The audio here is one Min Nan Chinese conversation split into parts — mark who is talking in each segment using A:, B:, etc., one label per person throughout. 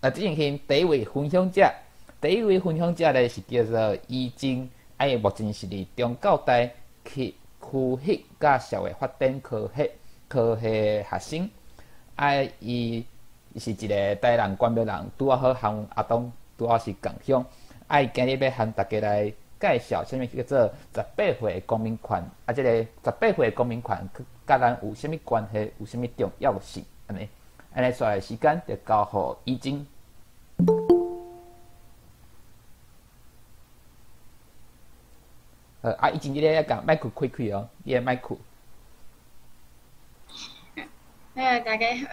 A: 啊，這進行第一位分享者，第一位分享者咧是叫做伊靜，啊，伊目前是佇中教大區區域佮社會發展科系學生，啊，伊是一个台南關廟人，拄仔好和阿東拄仔是仝鄉，啊，伊今日欲和大家來介紹啥物叫做十八歲公民權，啊，這个十八歲公民權佮咱有啥物關係，有啥物重要性，按呢，按呢，紲來時間就交予伊靜。好，啊，伊靜你咧共麥克開開哦，你的麥克。
B: 欸，大家好，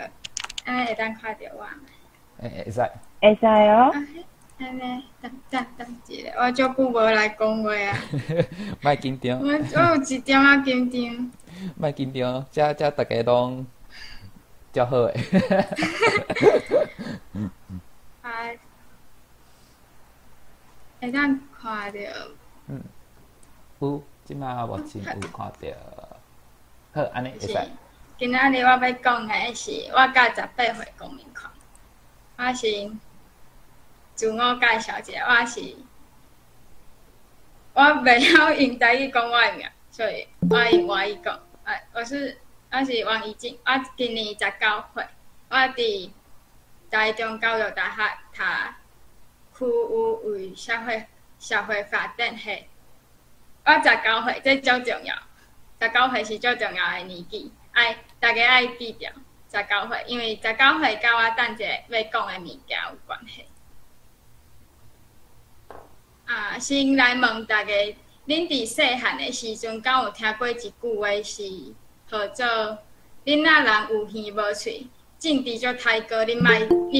B: 按呢會當看著我無？
A: 欸，會使。
C: 會使哦。
B: 按呢，等等等一下，我足久無來講話啊。
A: 莫緊張。
B: 我有一點仔緊張。
A: 莫緊張，遮遮逐家攏足好的。
B: 啊，會當看著。
A: 嗯，有，這馬目前有看著。好，按呢會使。
B: 今仔日我欲講的是我佮十八歲公民權。我先自我介紹一下，我是我袂曉用台語講我的名，所以我用外語講。啊，我是王怡靜，我今年19歲，我佇台中教育大學讀區域與社會發展系。我十九歲，這足重要。十九歲是足重要的年紀，愛大家愛記著十九歲，因為十九歲佮我等一下欲講的物件有關係。啊，先來問大家，恁佇細漢的時陣，敢有聽過一句話是號做“囡仔人有耳無喙，政治足刣高，恁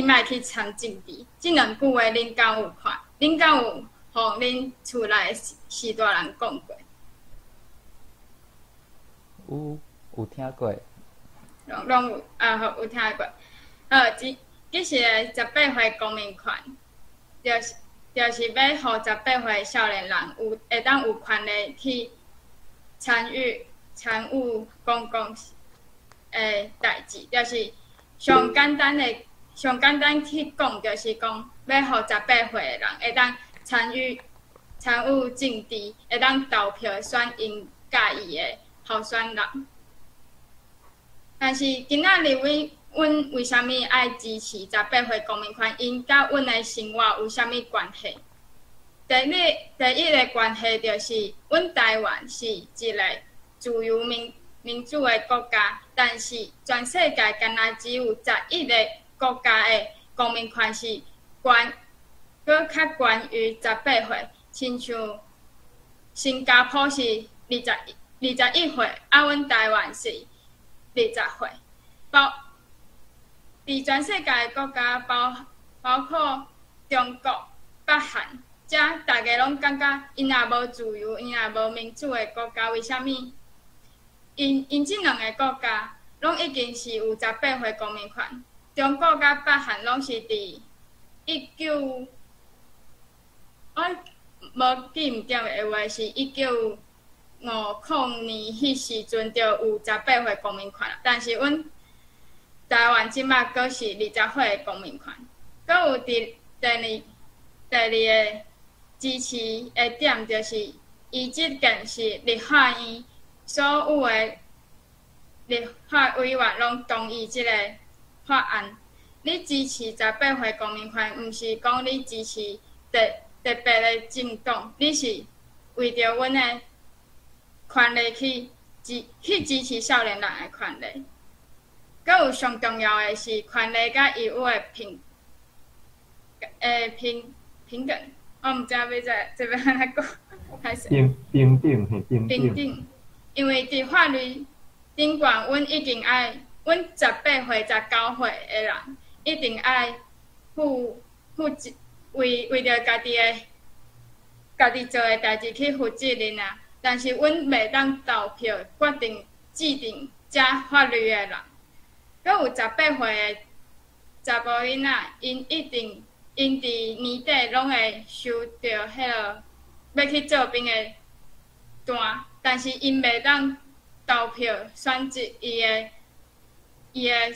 B: 莫去參政治”。這兩句話，恁敢有看？恁敢有予恁厝內序大人講過？
A: 有，有聽過。
B: 攏攏有啊，好有聽過。好，其實十八歲公民權，就是欲予十八歲少年人有會當有權利去參與公共的代誌，就是上簡單的上簡單去講，就是講欲予十八歲的人會當參與政治，會當投票選𪜶佮意的候選人。但是今仔日阮為啥物愛支持十八歲公民權？𪜶佮阮的生活有啥物關係？第一个關係就是，阮台灣是一个自由民主的國家，但是全世界干焦只有11个國家的公民權是懸，閣較懸於十八歲，親像新加坡是21歲，啊，阮台灣是二十歲。包佇全世界的國家包括中國、北韓，遮大家攏感覺𪜶也無自由，𪜶也無民主的國家，為啥物？𪜶這兩个國家攏已經是有十八歲公民權。中國佮北韓攏是佇一九，我無記毋著的話是1950年彼時陣就有十八歲公民權，但是阮台灣這馬閣是二十歲的公民權。閣有佇第二个支持的點，就是伊這件是立法院所有的立法委員攏同意這个法案。你支持十八歲公民權，毋是講你支持特別的政黨，你是為著阮的權利去支持少年人的權利。閣有上重要的是權利佮義務的平等。我毋知欲這這欲按怎講，歹勢。
D: 平等嘿，平等。
B: 平等，因為佇法律頂懸，阮一定愛，阮十八歲、19歲的人一定愛負責，為著家己做的代誌去負責任啊。但是阮袂當投票決定制定這法律的人。閣有十八歲的查埔囡仔，𪜶一定𪜶佇年底攏會收著彼个欲去做兵的單，但是𪜶袂當投票選擇伊的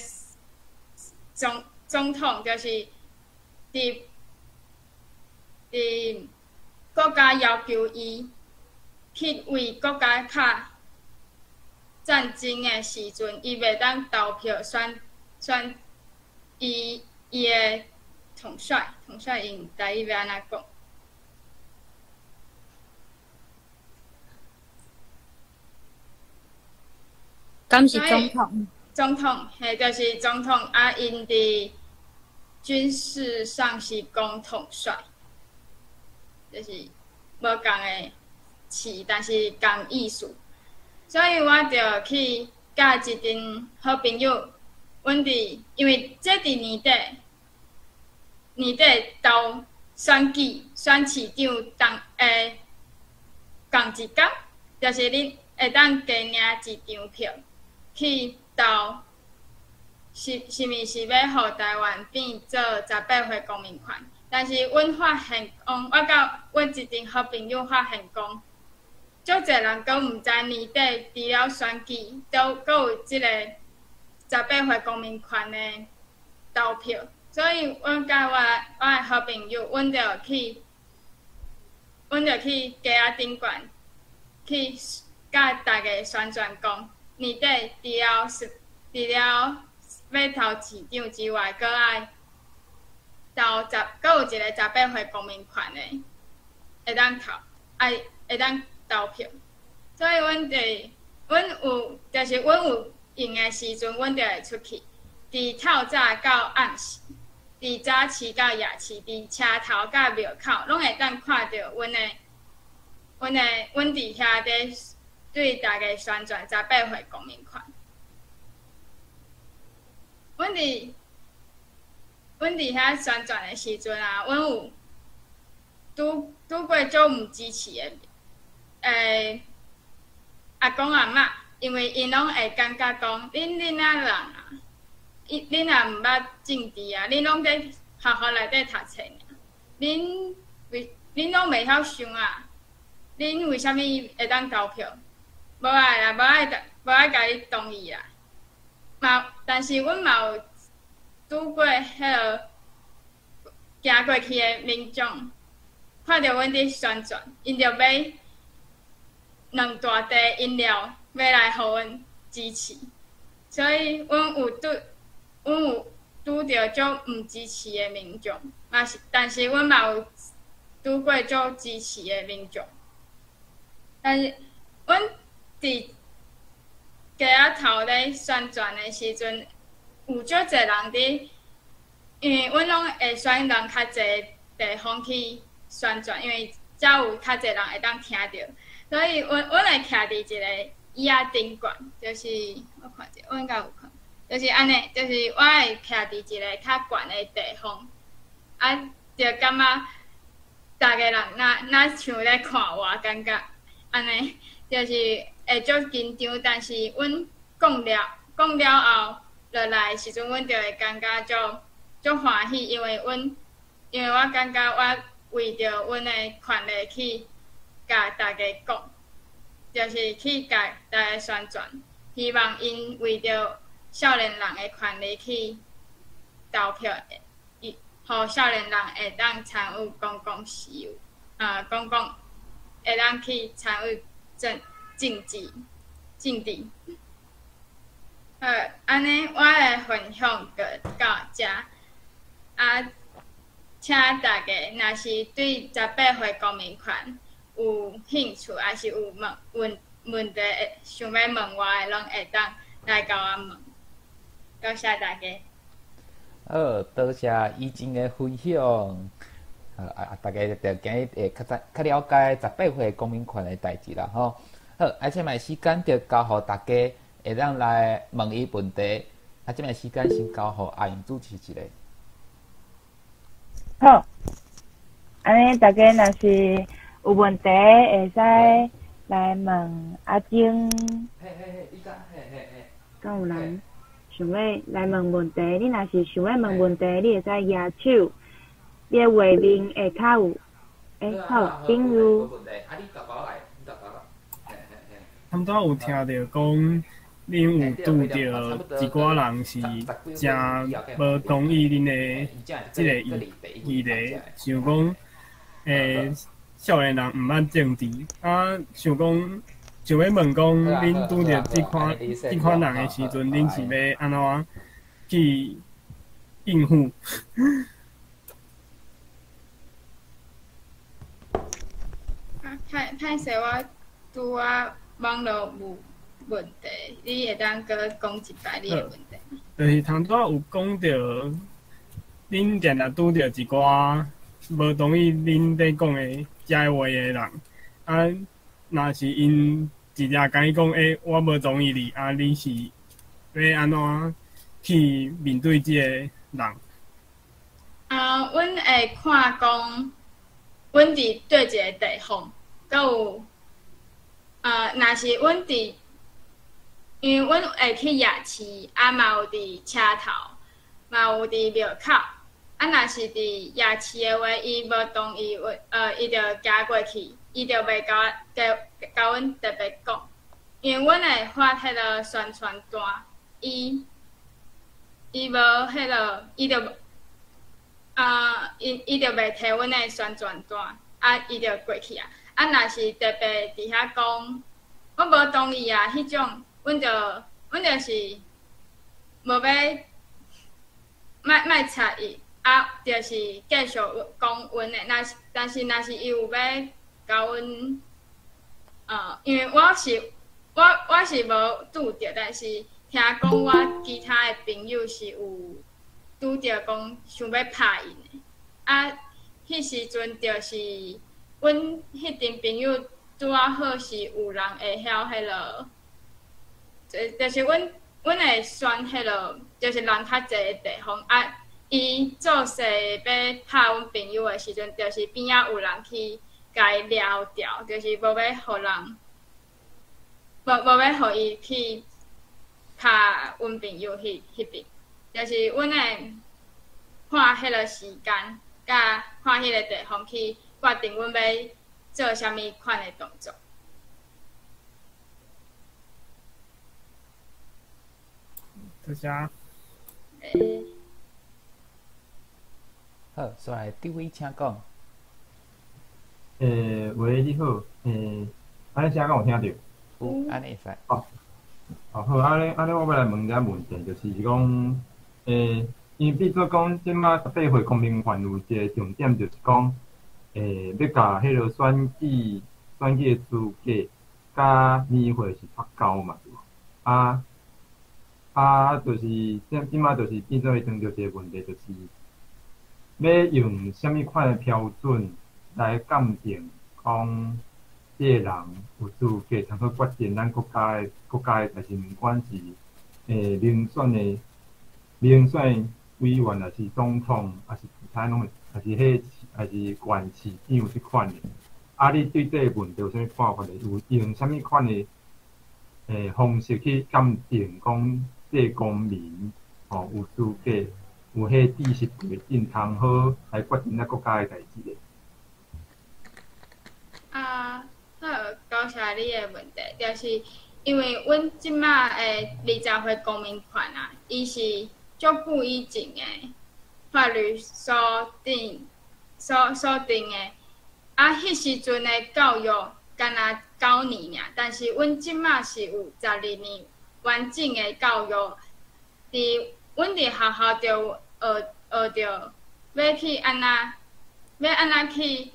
B: 總統，就是伫国家要求伊去为国家拍战争的时阵，伊袂当投票选伊的统帅，统帅用台语欲按怎讲？
C: 敢是总统？
B: 总统，嘿，就是总统啊！𪜶伫军事上是讲统帅，就是无仝的词，但是仝意思。所以我就去佮一阵好朋友，阮伫因为这伫年底投选举选市长仝一工，就是恁会当加领一张票去投，是毋是欲予台湾变做十八岁公民权？但是阮发现讲，我佮阮一阵好朋友发现讲，足济人阁毋知年底除了选举，都阁有这个十八岁公民权的投票。所以，阮佮我的好朋友，阮就去街仔顶悬，去佮大家宣传讲，年底除了欲投市长之外，阁爱投十，阁有一个十八岁公民权的，会当投，爱会当投票。所以，阮有，就是阮有闲的时阵，阮就会出去，伫透早到暗时，伫早市到夜市，伫车头佮庙口，拢会当看著阮伫遐咧对大家宣传十八岁公民权。阮伫遐宣传的时阵啊，阮有拄过足毋支持的，阿公阿嬷，因为𪜶拢会感觉讲，恁囡仔人啊，恁也毋捌政治啊，恁拢伫学校内底读册尔，恁拢袂晓想啊，恁为啥物会当投票？无爱啦，无爱共你同意啦。嘛，但是阮嘛有拄过彼个行过去的民众，看著阮伫宣传，𪜶就买两大袋饮料，欲来予阮支持。所以，阮有拄著足毋支持的民众，嘛是，但是阮嘛有拄过足支持的民众。但是，阮伫街仔头咧宣传的时阵，有足济人伫，因为阮拢会选人较济地方去宣传，因为才有较济人会当听著。所以，阮会徛伫一个椅仔顶悬，就是我看者，我应该有看，就是按呢，就是我会徛伫一个较悬的地方，啊，就感觉逐个人若像咧看我，感觉按呢，就是会足紧张。但是阮讲了后落来的时阵，阮就会感觉足欢喜，因为我感觉我为著阮的权利去共大家讲，就是去共大家宣传，希望𪜶为著少年人的权利去投票，予少年人会当参与公共事务，公共会当去参与政治。好，按呢，我的分享就到遮。啊，请大家若是对十八岁公民权有兴趣，抑是有问问问题想欲问我的，拢会当来共我问。多谢大家。
A: 好，多谢以前的分享。啊，大家就今日会较知较了解十八岁公民权的代志啦吼。好，啊，这摆时间就交予大家会当来问伊问题。啊，这摆时间先交予阿英主持一下。
D: 好，按呢，大家若是有问题，会使来问阿晶。
A: 嘿嘿嘿，你讲，嘿嘿嘿。
D: 敢有人想欲来问问题？你若是想欲问问题，你会使举手。你的画面会较有，欸，好，比如。
E: 他们拄仔有听著讲，恁有拄著一寡人是誠無同意恁的這个議題，想講，少年人毋捌政治，啊，想講想欲問講，恁拄著這款人的時陣，恁是欲按怎去應付？
B: 啊，歹歹勢，我拄仔網路有問題，你會當閣講一擺你的問題？
E: 就是頭拄仔有講著，恁定定拄著一寡無同意恁咧講的遮話的人，啊，若是𪜶直接共你講，欸，我無同意你，啊，你是欲按怎去面對這個人？
B: 啊，阮會看講，阮佇佗一個地方，閣有，若是阮佇，因為阮會去夜市，啊嘛有佇車頭，嘛有佇廟口。啊，若是佇夜市的話，伊無同意，伊就行過去，伊就袂共我，共阮特別講，因為阮會發彼个宣傳單，伊無彼个，伊就，伊就袂提阮的宣傳單，啊，伊就過去啊。啊，若是特別佇遐講，我無同意啊，彼種，阮就是無欲，莫插伊，啊，就是繼續講阮的。若是，但是若是伊有欲共阮，因為我是無拄著，但是聽講我其他的朋友是有拄著講想欲拍𪜶的，啊，彼時陣就是阮彼陣朋友拄仔好是有人會曉彼落，就是阮會選彼落，就是人較濟的地方啊。伊做勢欲拍阮朋友的時陣，就是邊仔有人去共伊撩掉，就是無欲予人，無欲予伊去拍阮朋友彼邊，就是阮會看彼个時間，佮看彼个地方去決定阮欲做啥物款的動作。
E: 多謝。
A: 好，煞來張偉請講。
F: 喂，你好，按呢聲敢有聽著？
A: 有，按呢會使。
F: 哦，哦好，按呢，我欲來問一个問題，就是講，因為變做講，這馬18歲公民權有一个重點，就是講，欲共彼个選舉的資格，佮年歲是脫鉤嘛，對無？啊，就是這馬就是變做會當著一个問題，就是欲用啥物款的標準來鑑定講，這个人有資格通去決定咱國家的代誌，毋管是民選委員，抑是總統，抑是其他攏會，抑是彼，抑是縣市長這款的。啊，你對這个問題有啥物看法咧？有用啥物款的方式去鑑定講這个公民吼有資格，有彼知識背景，通好來決定咱國家的代誌咧？
B: 啊，好，多謝你的問題，就是因為阮這馬的20歲公民權啊，伊是足久以前的法律所定的，啊，彼時陣的教育敢若9年爾，但是阮這馬是有12年完整的教育，阮佇學校就有學著欲按怎去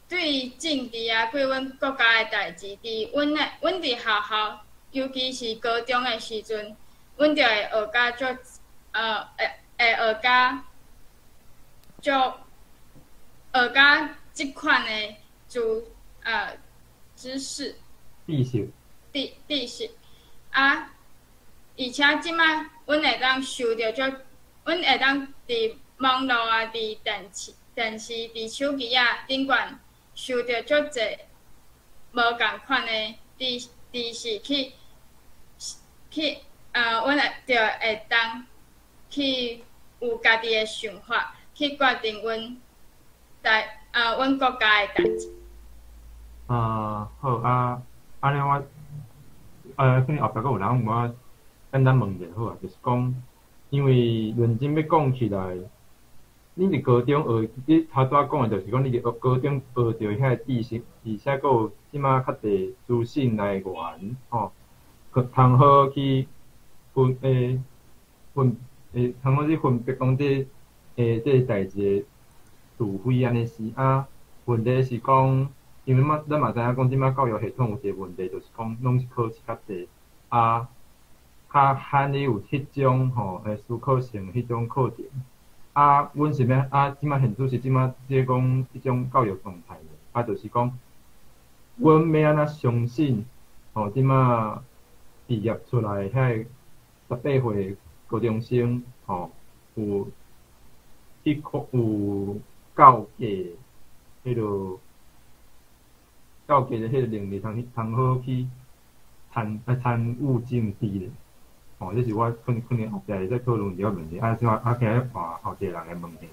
B: 對政治啊，對阮國家的代誌，阮佇學校，尤其是高中的時陣，阮就會學甲足，會學甲這款的知識。
F: 知識。
B: 知識啊，而且這馬阮會當收著足，阮會當佇網路啊，佇電視、佇手機仔頂懸收著足濟無仝款的知識去，阮會就會當去有家己的想法，去決定阮國家的代誌。
F: 好啊，按呢我可能後壁閣有人，我簡單問者好啊，就是講，因為論真欲講起來，你佇高中學，你頭拄仔講的就是講你佇高中學著遐知識，而且閣有這馬較濟資訊來源，吼，通好去分欸，通好去分別講這個代誌的是非按呢是啊。問題是講，因為嘛，咱嘛知影講，這馬教育系統有一個問題，就是講攏是考試較濟，啊，較罕有彼種吼思考性彼種課程。啊，阮是欲啊，這馬現主是這馬這講彼種教育狀態，啊，就是講，阮欲按怎相信吼，這馬畢業出來遐個18歲高中生吼，有去看有夠格彼落夠格的彼個能力，通去通好去參與政治咧。吼，這是我可能後壁會再討論這個問題。啊，這啊，今日換後一個人來問下。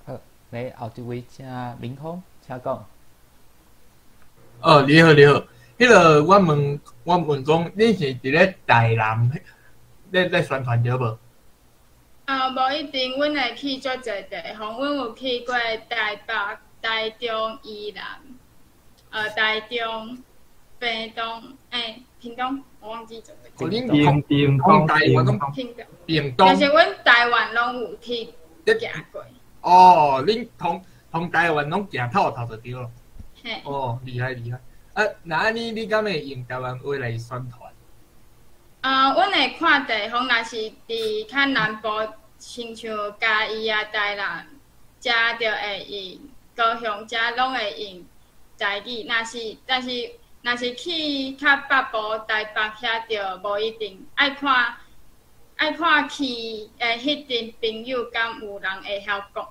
A: 好，來後一位請明峰，請講。
G: 哦，你好，你好。彼個我問講，恁是佇咧台南咧宣傳對無？
B: 啊，無一定，阮會去足濟地方，阮有去過台北、台中、宜蘭，台中、屏東，屏東，我忘記咗。
G: 屏
F: 屏
G: 東，台灣攏
B: 屏東，
G: 屏東。
B: 就是阮台灣攏有去行過。
G: 哦，恁通台灣攏行透透就對囉。
B: 嘿。
G: 哦，厲害厲害。啊，那按呢，你敢會用台灣話來宣傳？
B: 啊，阮會看地方，若是佇較南部，親像嘉義啊、台南，遮就會用高雄，遮攏會用台語。若是，但是，若是去較北部、台北遐，就無一定，愛看去的彼陣朋友敢有人會曉講。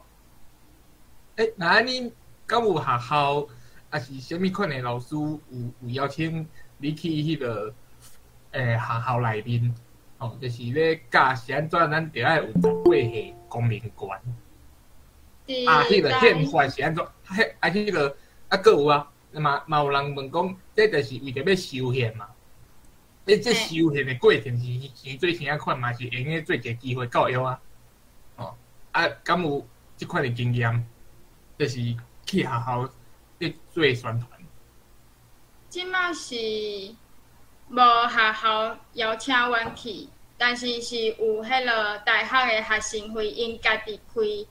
G: 欸，那按呢，敢有學校？啊是啥物款的老師有邀請你去彼個學校內面，吼，就是咧教是按怎，咱著愛有18歲公民權。啊，彼個憲法是按怎？彼啊，彼個啊，閣有啊，嘛有人問講，這就是為著欲修憲嘛？你這修憲的過程是做啥款嘛？是會用做一個機會教育啊？哦，啊，敢有這款的經驗？就是去學校咧做宣傳。
B: 這馬是無學校邀請阮去，但是是有彼个大學的學生會，𪜶家己開，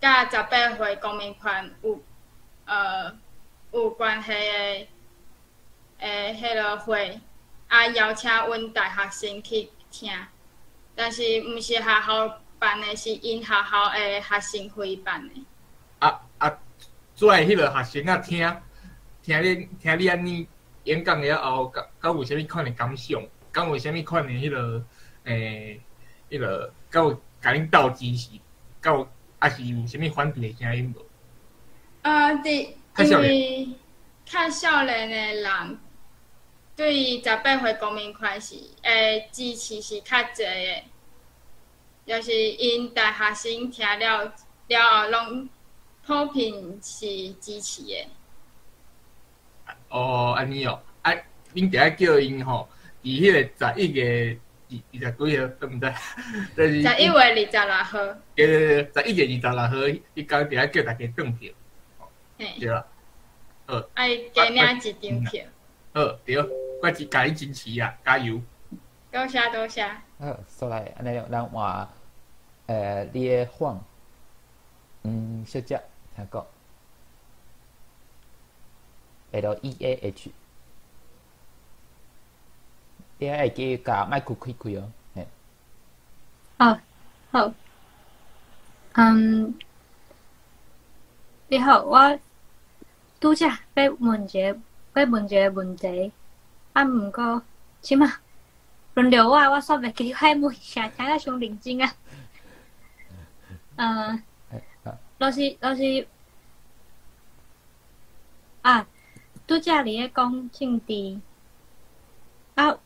B: 佮18歲公民權有關係的彼个會，啊邀請阮大學生去聽，但是毋是學校辦的，是𪜶學校的學生會辦的。
G: 啊，做彼个學生仔聽你按呢演講了後，敢有啥物款的感想？敢有啥物款的彼個，敢有共恁鬥支持？敢有抑是有啥物反對的聲音無？
B: 佇因為較少年的人對18歲公民權是支持是較濟的，就是𪜶大學生聽了了後，攏普遍是支持的。
G: 哦，按呢哦，啊，恁著愛叫𪜶吼，佇彼個11月20幾號，對毋對？就是
B: 11月26號。
G: 對對對，11月26號，彼工著愛叫大家轉票。
B: 嘿。
G: 對啦。好。
B: 愛加領一張票。
G: 好，對，我只共你支持啊，加油！
B: 多謝多謝。
A: 好，煞來按呢，咱換你的晃，小姐，請講。LEAH，你愛記共麥克開開哦，嘿。
C: 哦，好。你好，我拄才欲問一個問題，啊，毋過這馬輪著我，我煞袂記欲問啥，聽甲傷認真啊。老師，啊，拄才佇咧講政治，啊，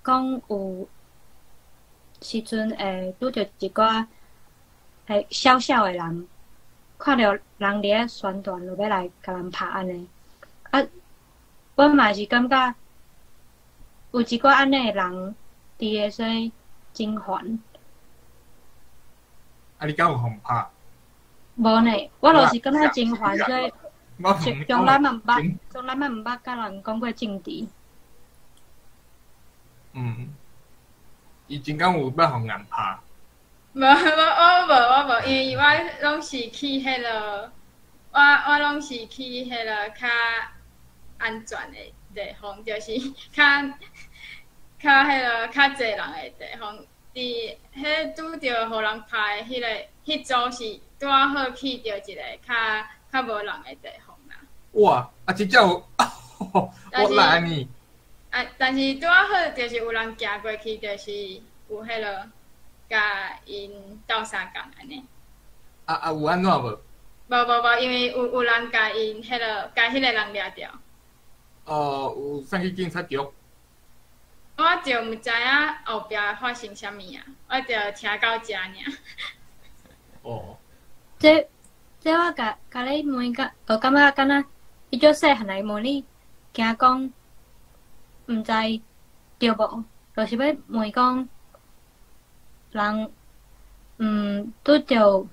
C: 講有時陣會拄著一寡小小的人，看著人佇咧宣傳，就欲來共人拍按呢。啊，我嘛是感覺有一寡按呢的人佇个，所以真煩。
G: 啊，你敢有予拍？
C: 無呢，我就是感覺真煩，所以
G: 我
C: 從來嘛毋捌，從來嘛毋捌佮人講過政治。
G: 嗯，伊真敢有捌予𠢕拍？
B: 無無，我無我無，因為我攏是去彼落，我攏是去彼落較安全的地方，就是較彼落較濟人的地方。佇彼拄著予人拍的彼个彼組是拄仔好去著一个較無人的地方啦。
G: 哇！啊，這才有，我來呢。
B: 啊，但是拄仔好就是有人行過去，就是有彼落共𪜶鬥相共按呢。
G: 啊啊，有按怎無？
B: 無無無，因為有人共𪜶彼落共彼个人掠著。
G: 哦，有送去警察局。
B: 我就毋知影後壁發生啥物啊，我就聽到遮爾。
G: 哦。
C: 這我共你問甲，我感覺敢若伊足細漢來問你，驚講毋知對無？就是欲問講，人拄著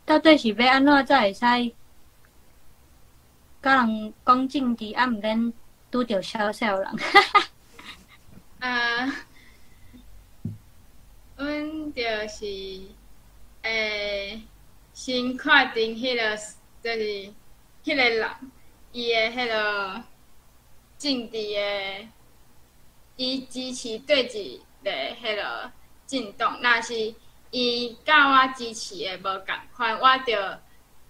C: 到底是欲按怎才會使佮人講政治，啊毋免拄著痟痟人？
B: 啊，阮就是先看定彼个，就是彼个人，伊的彼个政治的，伊支持佗一个彼个政黨，若是伊佮我支持的無仝款，我就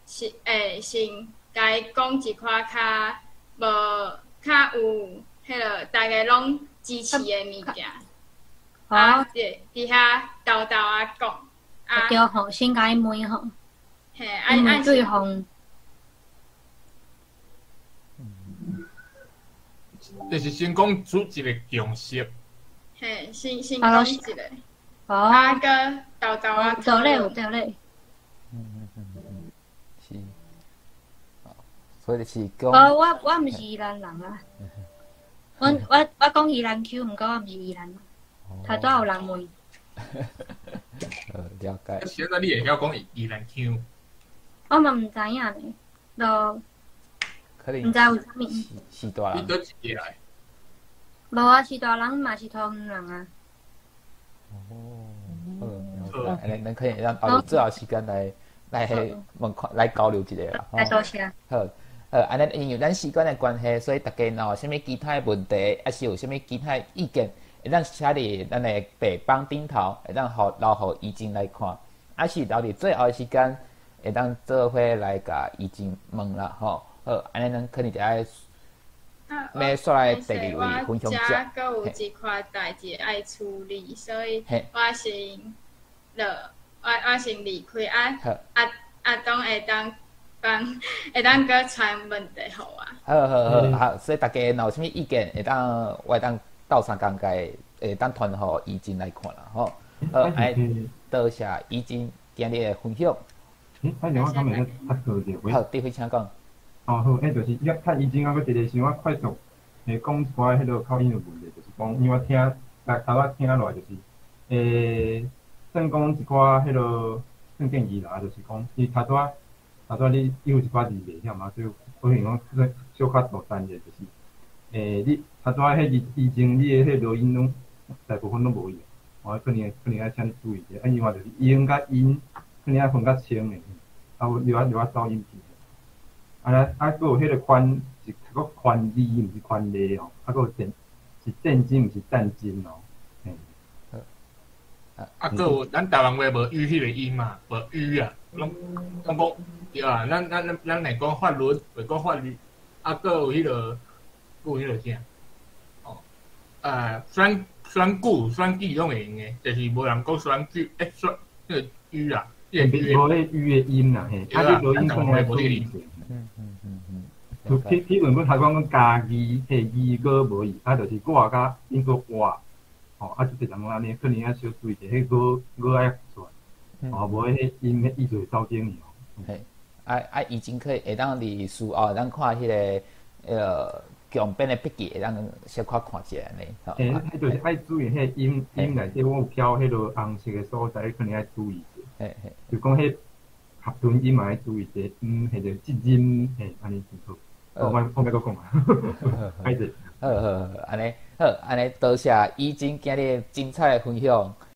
B: 是先共伊講一寡較無較有彼个大家攏支持的物件，啊，佇遐沓沓仔講，啊，
C: 對吼，先共伊問吼，
B: 嘿，啊
C: 問對方，
G: 就是先講出一個共識，
B: 嘿，先講一個，
C: 哦，
B: 啊，閣沓沓仔
C: 有道理，有道理。
A: 是，所以就是講。
C: 哦，我毋是宜蘭人啊，我講宜蘭腔，毋過我毋是宜蘭人，頭拄有人問。
A: 了解。
G: 現在你會曉講宜蘭腔？
C: 我嘛毋知影呢，就
A: 可能
C: 毋知有啥物。
A: 是大人。
G: 你佗一个來？
C: 無啊，是大人嘛是桃園人啊。
A: 哦，好，了解。按呢，咱可以讓後最後時間來問看，來交流一下啦。
C: 來多謝。
A: 好，好，按呢，因為咱時間的關係，所以大家若有啥物其他的問題，抑是有啥物其他的意見，會當寫佇咱的白板頂頭，會當予留予怡靜來看，抑是留佇最後的時間，會當做伙來共怡靜問啦，吼。好，按呢咱可能就愛欲煞來第二位分享者。
B: 我遮閣有一塊代誌愛處理，所以我先落，我先離開啊啊啊！當會當幫，會當閣傳問題予我。
A: 好好好，好，所以大家若有啥物意見，會當我會當鬥相共共會當傳予怡靜來看啦，吼。好，愛多謝怡靜今日的分享。
F: 欸，啊，我敢會使插過者？
A: 好，智輝請講。
F: 哦好，就是伊較以前我閣一個想我快速講一寡彼落口音的問題，就是講，因為我聽，頭仔聽落來就是，算講一寡彼落算建議啦，就是講，伊頭拄仔頭拄仔你有一寡字袂曉嘛，所以我想講小可多等者，就是，你頭拄仔彼字以前你的彼落音攏大部分攏無去，我可能愛請你注意者，啊，另外就是音佮音可能愛分較清的，啊，有留仔走音去。啊，啊，閣有彼個權是讀講權利，毋是權利哦。啊，閣有戰是戰爭，毋是戰爭哦。嘿。
G: 啊，閣有咱台灣話無語彼個音嘛，無語啊，攏講對啊。咱來講法律，袂講法律。啊，閣有彼個，閣有彼個啥？哦，選舉攏會用的，就是無人講選舉，選彼個語啊，彼個
F: 無彼語的音啦，嘿。啊，你錄音可能愛注意者。譬如阮頭講講家己，彼字閣無去，啊，就是我佮應做我，吼，啊，這個人按呢，可能愛小注意者，彼個愛出來，哦，無彼音彼意思會走反去哦。
A: 嘿，啊啊，已經可以會當佇書後會當看彼个強編的筆記，會當小可看一下按呢。
F: 嘿，彼就是愛注意彼个音音內底，我有標彼落紅色的所在，可能愛注意者。
A: 嘿嘿。
F: 就講彼合吞音嘛愛注意者，嗯，彼個這音，嘿，按呢真好。我我欲閣講啊，歹勢。
A: 好好好，按呢好，按呢多謝以真今日精彩的分享。